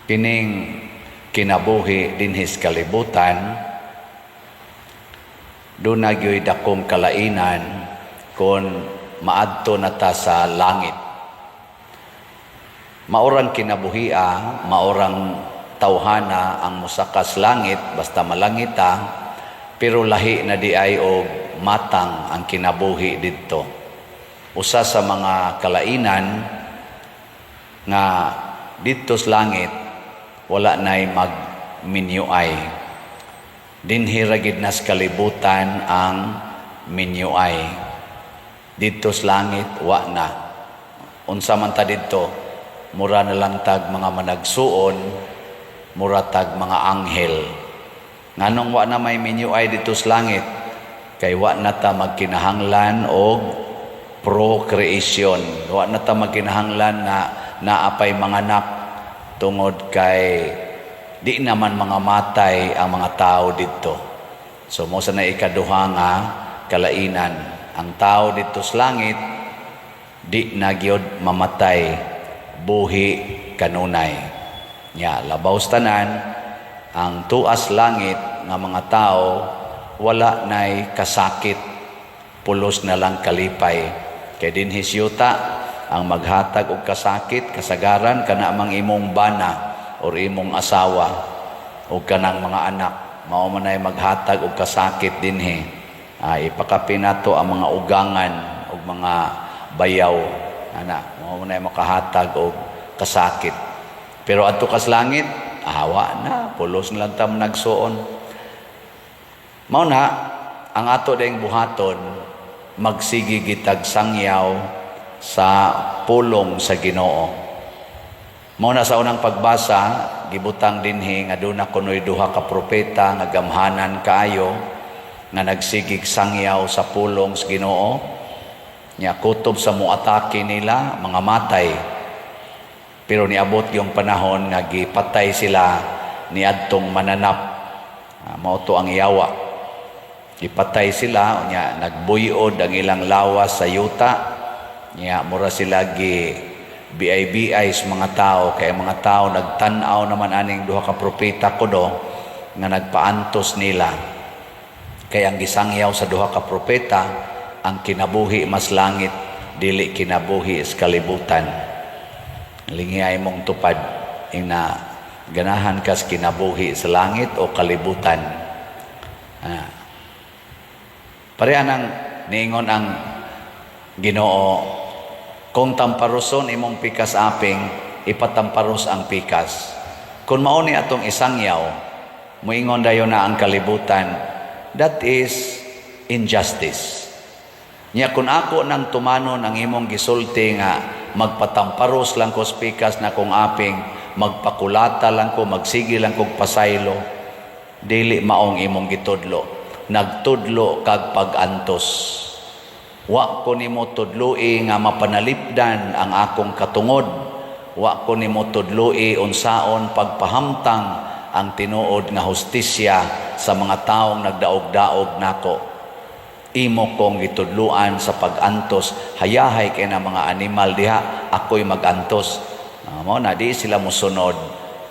Kining kinabuhi dinhi sa kalibutan, duna gyoy dakong kalainan kung maadto na ta sa langit. Mao rang kinabuhia, mao rang tawhana ang mosakas langit basta malangita, pero lahi na diay og matang ang kinabuhi didto. Usa sa mga kalainan nga didto sa langit, wala na'y magminyuay. Dinhi ra gid nas kalibutan ang minyuay. Didto sa langit, wa na. Unsa man ta didto, mura na lang tag mga managsuon, mura tag mga anghel. Nganong wa na may minyuay didto sa langit? Kay wa na ta magkinahanglan og procreation. Wa na ta magkinahanglan nga naa pay manganak tungod kay di naman mga matay ang mga tao didto. So mao sa na ikaduha nga kalainan. Ang tao didto sa langit di na gyud mamatay, buhi kanunay. Nya labaw sa tanan, ang tuas langit nga mga tao wala nay kasakit, pulos na lang kalipay. Kay dinhi sa yuta, ang maghatag og kasakit kasagaran kana mang imong bana or imong asawa o kanang mga anak, mao man ay maghatag og kasakit dinhi. Ay, ipakapin nato ang mga ugangan og mga bayaw ana, mao man ay makahatag og kasakit. Pero adto kas langit, awa na, pulos na lang ta nagsuon. Mao na ang ato ding buhaton, magsige gitag sangyaw sa pulong sa Ginoo. Mao na sa unang pagbasa, gibutang dinhi nga duna kunoy duha ka propeta nga gamhanan kaayo nga nagsigig sangyaw sa pulong sa Ginoo. Nya kutob sa muatake nila, mga matay. Pero niabot yung panahon nga gipatay sila ni adtong mananap. Mao to ang yawa. Gipatay sila, nya nagbuyod ang ilang lawas sa yuta. Nya mura sila gi BIBI sa mga tao, kay ang mga tao nagtan-aw naman aning duha ka propeta kuno nga nagpaantos nila. Kay ang gisangyaw sa duha ka propeta ang kinabuhi mas langit, dili kinabuhi sa kalibutan. Linghiay mong tupad ina, ganahan kas kinabuhi sa langit o kalibutan? Pareha nang niingon ang Ginoo, kung tamparuson imong pikas aping, ipatamparos ang pikas. Kung mao ni atong isangyaw, muingon dayon na ang kalibutan, that is injustice. Nya kung ako nang tumanon ang imong gisulti nga magpatamparos lang ko sa pikas na kong aping, magpakulata lang ko, magsige lang kog pasaylo, dili maong imong gitudlo. Nagtudlo kag pag-antos. Wa ko nimo tudloi nga mapanalipdan ang akong katungod. Wa ko nimo tudloi unsaon pagpahamtang ang tinuod nga hustisya sa mga taong nagdaog-daog nako. Imo kong gitudluan sa pag-antos. Hayahay kay na mga animal diha, ako'y mag-antos. Mao na di sila mosunod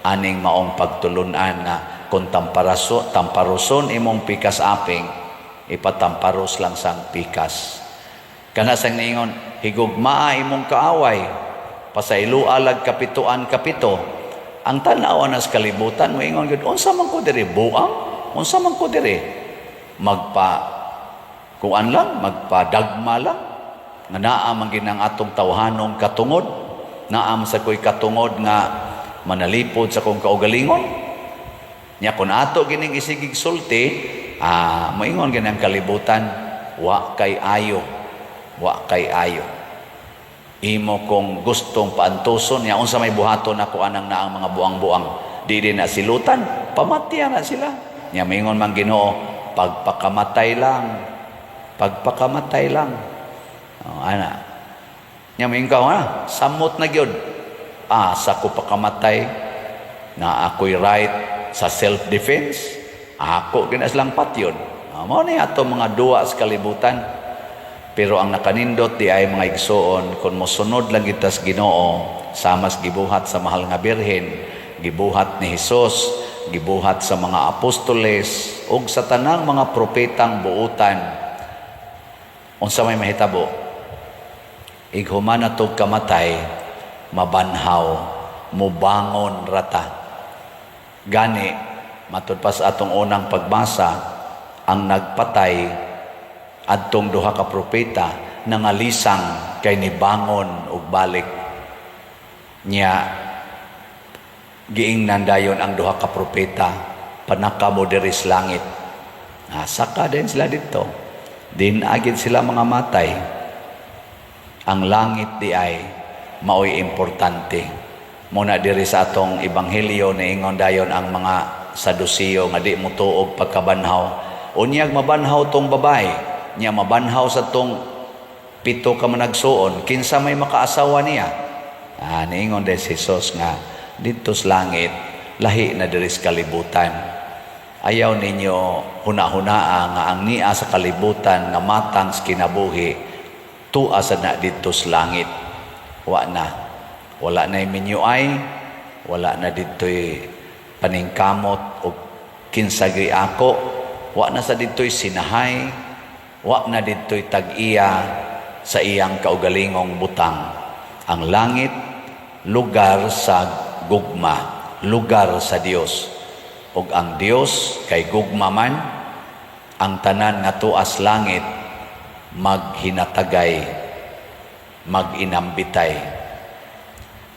aning maong pagtulunan nga kung tamparuson imong pikas aping, ipatamparos lang sang pikas. Kana sang niingon, higugmaa imong kaaway, pasayloa lag kapituan kapito. Ang tan-aw na sa kalibutan, moingon gyud, unsa man ko diri buang? Unsa man ko diri? Magpa kuan lang, magpadagma lang. Nga naa man ginang atong tawhanong katungod, naa man sa ko'y katungod nga manalipod sa kong kaugalingon. Nya kung ato gining isigig sulti, moingon gini ang kalibutan, wa kay ayo. Wa kay ayo. Imo kong gustong paantuson, nya unsa may buhaton ako anang naang mga buang-buang? Di din na silutan, pamatya na sila. Nya mingon man Ginoo, pagpakamatay lang. Pagpakamatay lang. Oh, ana. Nya moingon ka, samot na gyud. Asa ko pakamatay na ako'y right sa self-defense? Ako gina silang patyon. Mao ni ato mga duwa sa kalibutan. Pero ang nakanindot di ay, mga igsoon, kung mosunod lang kita sa Ginoo, sama sa gibuhat sa mahal nga Birhen, Gibuhat ni Hesus, gibuhat sa mga apostoles ug sa tanang mga propetang buutan. Unsa may mahitabo? Ighuman natog kamatay, mabanhaw, mubangon rata. Gani, matud pa sa atong unang pagbasa, ang nagpatay adtong duha ka propeta nangalisang kay nibangon og balik niya. Giingnan dayon ang duha ka propeta, "Panaka mo diri sa langit." Ah, saka din sila dito din agid sila mga matay. Ang langit di ay maoy importante. Muna diri sa atong ebanghelyo, niingon dayon ang mga Sadusiyo nga di motuo og pagkabanhaw, "Unyag mabanhaw tong babae niya, mabanhaw sa tong pito ka managsuon, kinsa may makaasawa niya?" Ah, niingon din si Jesus nga didto sa langit lahi na diri sa kalibutan. Ayaw ninyo huna-hunaa nga ang nia sa kalibutan nga matang sa kinabuhi tua sa na didto sa langit. Wa na. Wala na minyuay, wala na didto'y paningkamot o kinsagri ako, wa na sa didto'y sinahay, wa na didto'y tag-iya sa iyang kaugalingong butang. Ang langit, lugar sa gugma, lugar sa Dios. Ug ang Dios kay gugma man, ang tanan nga tuas langit maghinatagay, maginambitay.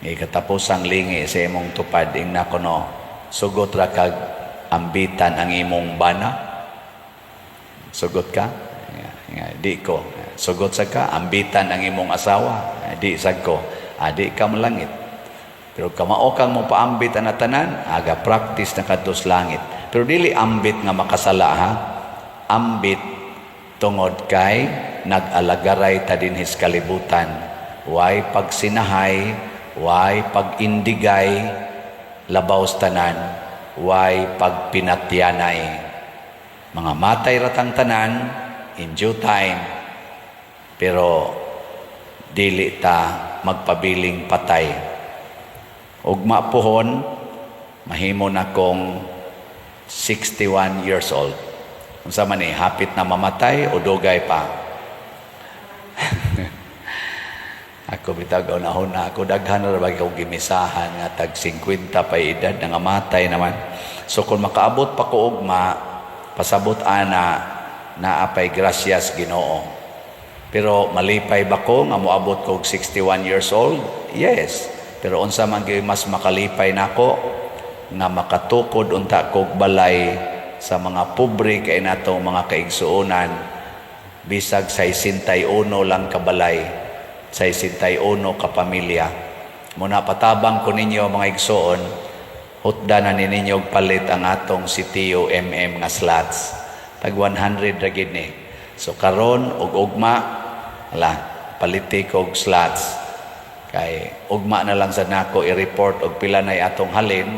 Ngay katapusang lingi sa imong tupad, ingna kuno, sugot ra kag ambitan ang imong bana? Sugot ka? Nga, nga, di ko. Sugot sa ka, ambitan ang imong asawa? Di sad ko. Ah, di ka malangit. Pero kamao kang mo paambit ang tanan, aga practice na kadto sa langit. Pero dili ambit nga makasala ha. Ambit tungod kay nag-alagaray ta dinhi sa kalibutan. Way pagsinahay, way pag-indigay, labaw sa tanan, way pagpinatyanay. Mga matay ratang tanan in due time, pero dili ta magpabiling patay. Ugma pohon, mahimo na kong 61 years old. Unsa man ni, hapit na mamatay o dugay pa? Ako bitaw unahon na ako, daghan na ba akong gimisahan nga tag 50 pa edad, nangamatay naman. So kung makaabot pa ko ugma, pasabot ana naa pay grasyas Ginoo. Pero malipay ba ko nga moabot ko og 61 years old? Yes. Pero unsa man gyud mas makalipay nako nga makatukod unta kog balay sa mga pobre kay nato mga kaigsuonan, bisag 61 lang kabalay, 61 ka pamilya. Muna patabang ko ninyo, mga igsoon, hutda na ni ninyo og palit ang atong CTO MM nga slots. Tag 100 ra gid ni. So karon ug ugma ala paliti ko og slots kay ugma na lang sa nako i-report og pila nay atong halin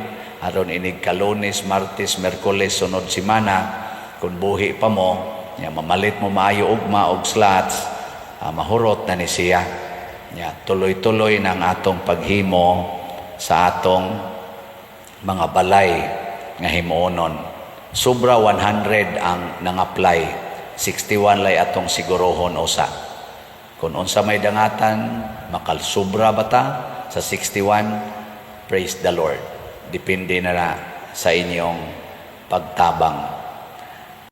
aron inig ka-Lunes, Martes, Miyerkules sunod semana, kung buhi pa mo nya, mamalit mo maayo ugma og slots, mahurot na ni siya. Nya tuloy-tuloy na ang atong paghimo sa atong mga balay nga himuonon. Sobra 100 ang nang-apply, 61 lay atong sigurohon usa. Kung unsa may dangatan, makalsobra bata sa 61, praise the Lord. Depende na sa inyong pagtabang.